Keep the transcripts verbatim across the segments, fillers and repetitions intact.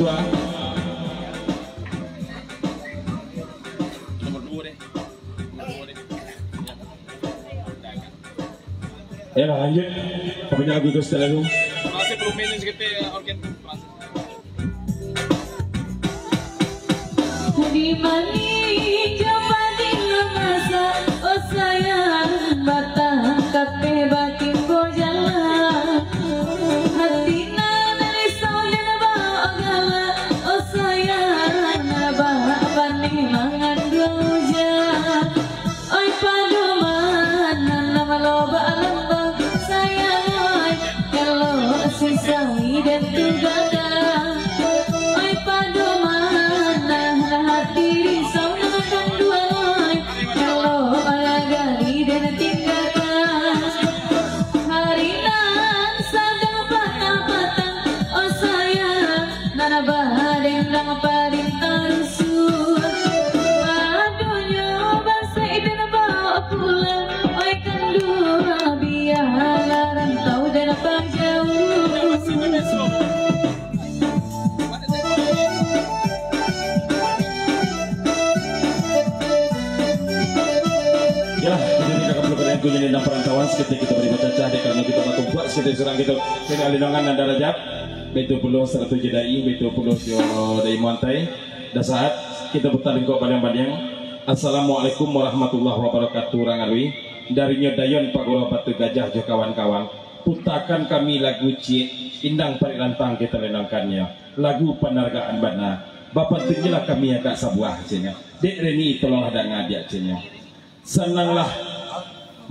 Nomor dua deh. Nomor dua deh. Ya. Ayolah, lanjut. Apa lagu tu, setelah tu? Masih belum, ini sekitar organ. Di manih jo pading mamasak, oh sayang, batang kapeh batimbo jalan. Hati nan risau jo nan bagalak, oh sayang, nan bapaneh manganduang ujan. Oi, padoman nan malobak lambang, sayang oi, kalau sisai den tu gadang. Oi, padoman nan hati risau nan kanduang, kalau raga den tinggakan. Hari nan sadang patang-patang, oh sayang, nan badendang paling tarusun. Adonyo basek den bawa pulang, oi kanduang, bialah rantau den pajauah. Yalah, jadi ka kapalo kadang kunyo di nan parantauan, saketek kito bari bacacah, dek karano kito batumpuak, saketek surang kito, kini alinongan nan darajat. Baitu pulo saratuih jadai, baitu pulo jo dai muantai. Dasaat, kito puta lingkuak baliang-baliang. Assalamualaikum warahmatullahi wabarakatuh, urang alui. Darinyo Dayon Paguro Batu Gajah jo kawan-kawan. Putakan kami lagu ciek, indang parik lantang kito lendangkannyo. Lagu panargaan bana. Bapantunnyolah kami agak sabuah, ceknyo. Dek Reni, tolonglah danga, Diak, ceknyo. Sananglah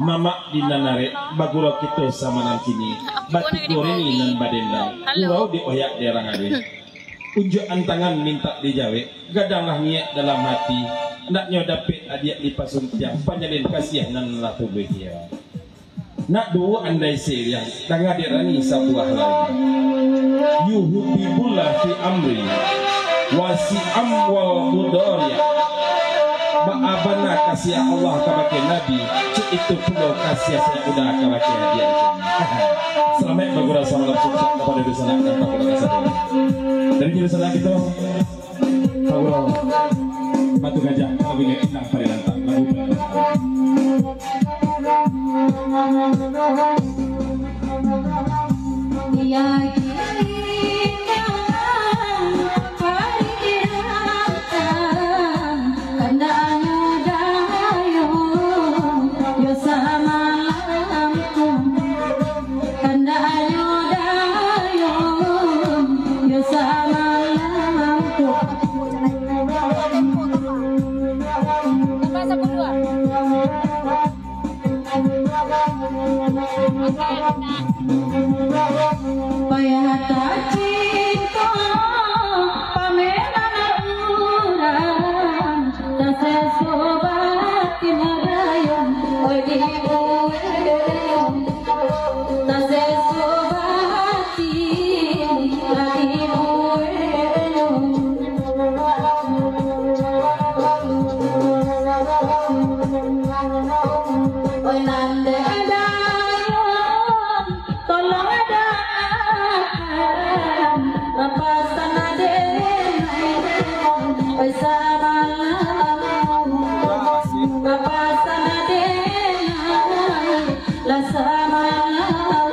mamak di nan arek, bagurau kito samalam kini, batigo Reni nan badendang, gurau dioyak dek urang alui. Unjuakan tangan mintak dijawek, gadanglah niaik dalam hati, naknyo dapek adiak dipasuntiang, panyalin kasiah nan lah tuluih iyo. Nak duo andai siriang, danga dek Rani sabuah lai. Yuhibbullahi fi amri, wasi'am wal mudhari'. Baa bana kasiah Allah kabake Nabi, cik itu pulo kasiah Sayyidah kabake adiak. Salamaik bagurau, samalam sukses kapado dunsanak nan pagurau sadonyo. Dari dunsanak kito, Pagurau Batu Gajah, lagu inyo Indang Parilantang, lagu Parilantang. Kandak ayo dayung, yo samalam tu. Payah tacinto, pamenan urang. Taseso batin dayung, oi dibuek dayung. Taseso batin, oi dibuek dayung. Oi nan dek dayung, tolong daakan, rapasan aden ai, oi samalam, rapasan aden ai, lah samalam.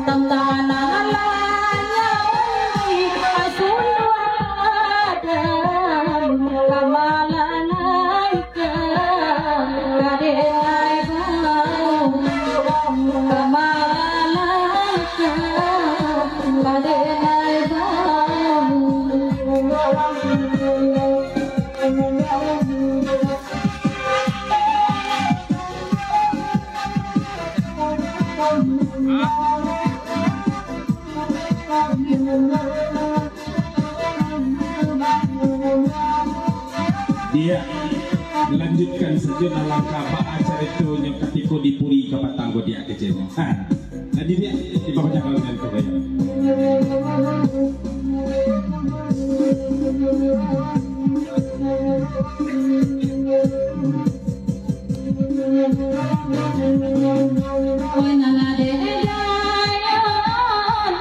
Tantangan lanyau ni, ai suluah padan, kamalan ai. Diak, lanjutkan sajo nan langkah, baa caritonyo katiko di puri kapatang ko, Diak, keceknyo. Ha, jadi Diak, dibacakan dengan kebaikan. Oi nan ade dayon,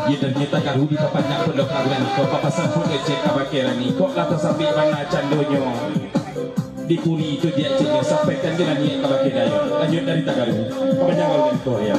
Iyo, ternyata karu di papanjang pondok kawinan ko, papasan pun ecek ka bakeh Rani, kok lah tasambik bana candonyo. Dipuri tu diak ceknyo, sampaikan jo naniak kabake Dayun. Lanjuik dari Tagaru. Kapanjang kawinan ko, yo.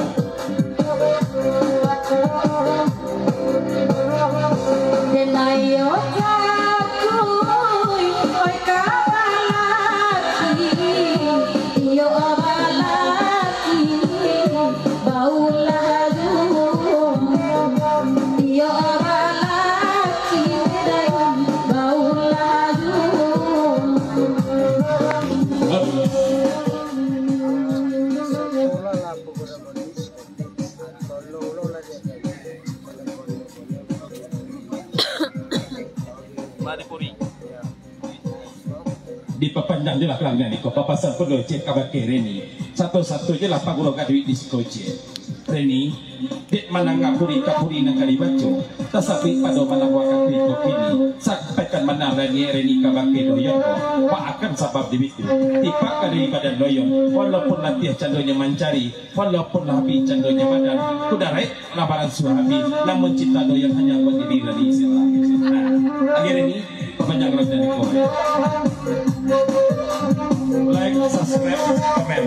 Dipapanjang jo lah kalangan iko, papasan pun cek kabake Reni. Sato-sato jo lah paguro gaduik di siko cek. Reni, dek mandanga puri ka puri nan ka dibaco, tasabuik pado manabuah kaki ko kini, sampaikan bana Reni, Reni kabake Doyon ko, baakan sabab di bitu. Tipak ka dari badan Doyon, walaupun latiah candonyo mancari, walaupun lah abih candonyo badan, kuda raik lah baransuah abih, namun cinta Doyon hanyo buat diri Reni sajo. Nah, akhir Reni, Papanjang roti di ko. Like, subscribe, komen.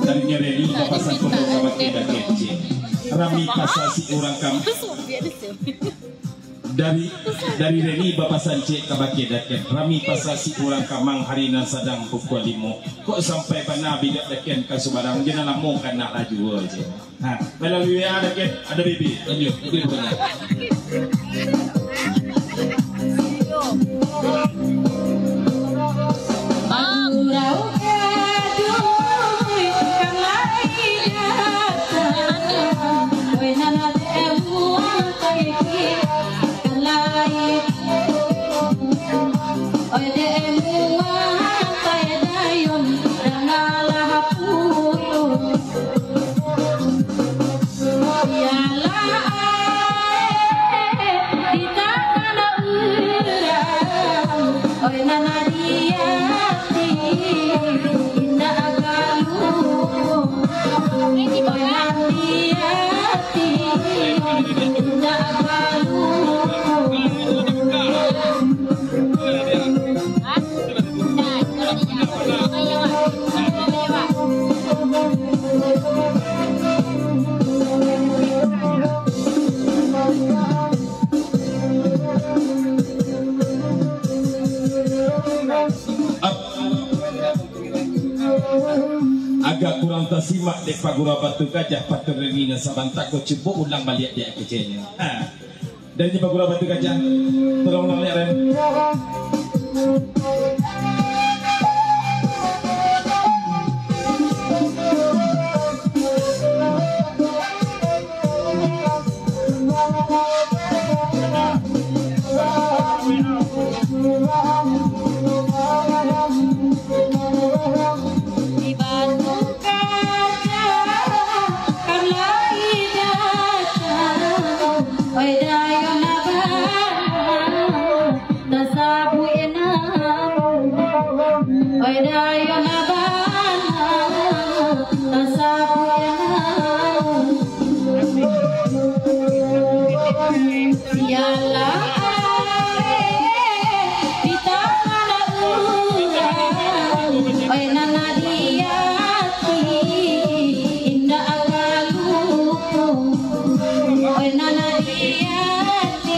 Dari Reni bapasan pulo ka bakeh dakek, cik. Rami pasa si urang kam-, dari, dari Reni bapasan, cik, ka bakeh dakek. Rami pasa si urang kamang hari nan sadang pukua limo. Kok sampai bana bidak dakek ka subarang, jangan lamo kana lah juo, cik. Ha, malalui W A dakek, ado bibik. Lanjut, itu benar. Agak kurang tasimak dek Pak Guru Batu Gajah, patun Reni nan sabanta ko, cubo ulang baliak dek keceknyo. Ha. Dari Pak Guru Batu Gajah, tolong ulang baliak, Ren. Tasabuik nan, oi dayo nan bana, tasabuik nan. Sialah areh di tangan urang, oi nan di ati indak ka lupo, oi nan di ati.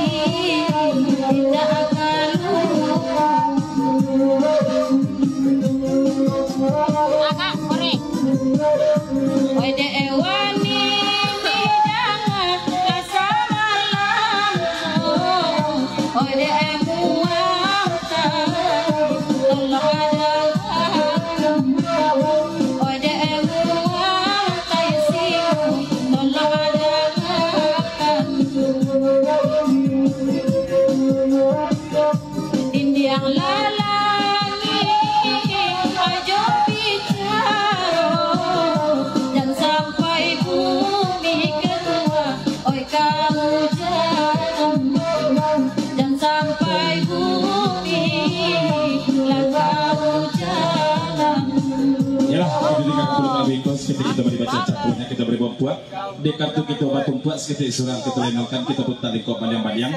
Dindiang lalangik ajo bicaro, jan sampai bumi ketuo, oi, kaujanan, jan sampai bumi lah kaujanan. Yalah, jadi ka pulang ka bingkos, ketika kita bari baca capuannya, kita bari bampuak. Di kartu kito batumpuak, saketek surang kito lenongkan, kito putar lingkup baliang-baliang.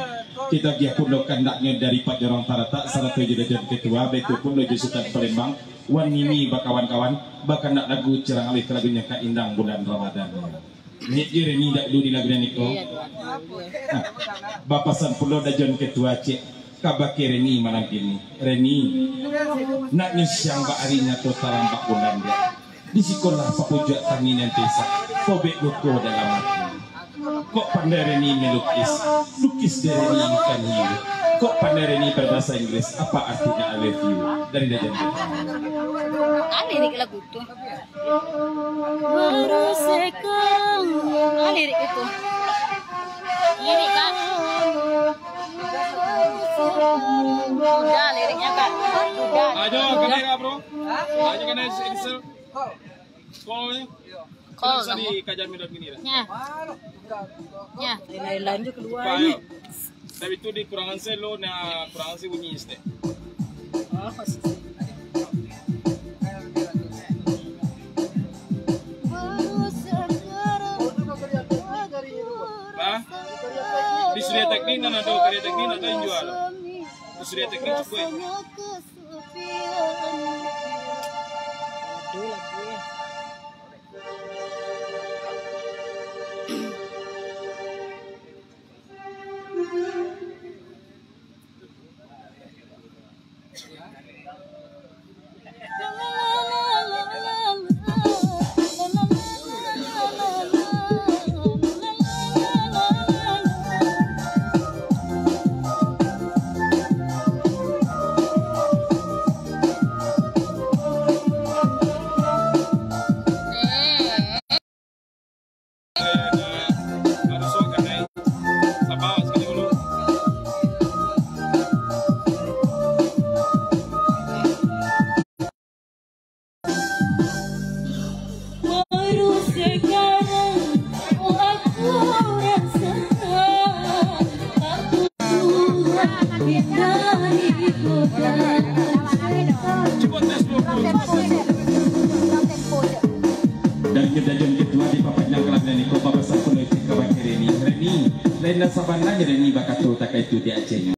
Kito agiah pulo kandaknyo dari Pak Jorong Taratak, sarato jo Dajon Ketua, baitu pulo jo Sutan Palembang, wan nini bakawan-kawan, bakandak lagu cirang alih ka lagunyo ka indang bulan Ramadan. Niat jo Reni dak dulu di lagu nan iko. Nah, bapasan pulo Dajon Ketua, cek, ka bakeh Reni malam kini. Reni, nak nyo siang bak ari, nyato tarang bak bulan, dek. Di sikolah papujuak tangin nan tesak, pobek luko dalam ati. Kok pandai Reni melukis, lukis dek Reni ikan hiu. Kok pandai Reni berbahasa Inggris, apa artinya I love you? Dari Dajon. Ah, lirik lagu tu. Ah, lirik itu. Lirik, Kak. Udah liriknya, Kak. Udah. Ajo kamera, bro. Ajo kamera, Excel. Call ni. Call. Bisa kamu dikajar melodi ni dah. Ya. Ya. Lain-lain je keluar. Buka, ni. Tapi tu di kurangan se lo, na kurangan se bunyi sete. Oh, sih. Hah? Di Surya Teknik nan ado, Karya Teknik nan ado nan jual. Di Surya Teknik cukup, eh. Aduh, lagu, eh. Cubo tes dulu. Dari Dajon Ketua dipapanjang kalam niko, bapasan pulo ijin ka bakeh Reni. Reni, lain nan sabananyo Reni bakato takah itu di Aceh.